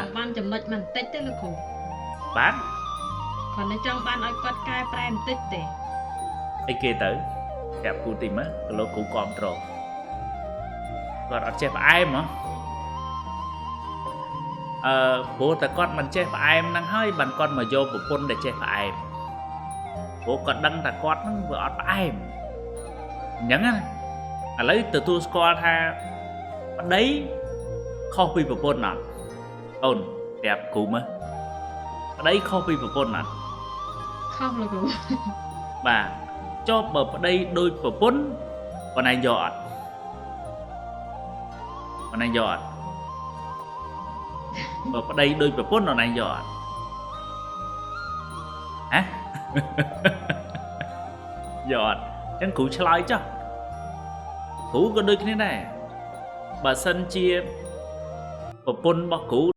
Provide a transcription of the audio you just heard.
ង់បានចំណុចបន្តិចទេលោកគ្រូ បាទ គ្រាន់តែចង់បានឲ្យគាត់កែប្រែបន្តិចទេ អីគេទៅប្រាប់គ្រូតិចមើលក៏លោកគ្រូគ្រប់ត្រគាត់អត់ចេះផ្អែមហ៎អឺព្រោះតែគាត់មិនចេះផ្អែមហ្នឹងហើយបានគាត់មកយកប្រពន្ធដែលចេះផ្អែមព្រោះគាត់ដឹងថាគាត់ហ្នឹងវាអត់ផ្អែមអញ្ចឹងណាឥឡូវទទួលស្គាល់ថាប្តីខុសពីប្រពន្ធអត់អូនប្រាប់គ្រូមើលប្តីខុសពីប្រពន្ធអត់ ខុសលោកគ្រូ បាទចុះបើប្តីដូចប្រពន្ធបងឯងយកអត់បងឯងយកអត់បើប្តីដូចប្រពន្ធបងឯងយកអត់ហ៎ យកអត់អញ្ចឹងគ្រូឆ្លើយចុះគ្រូក៏ដូចគ្នាដែរបើសិនជាប្រពន្ធរបស់គ្រូ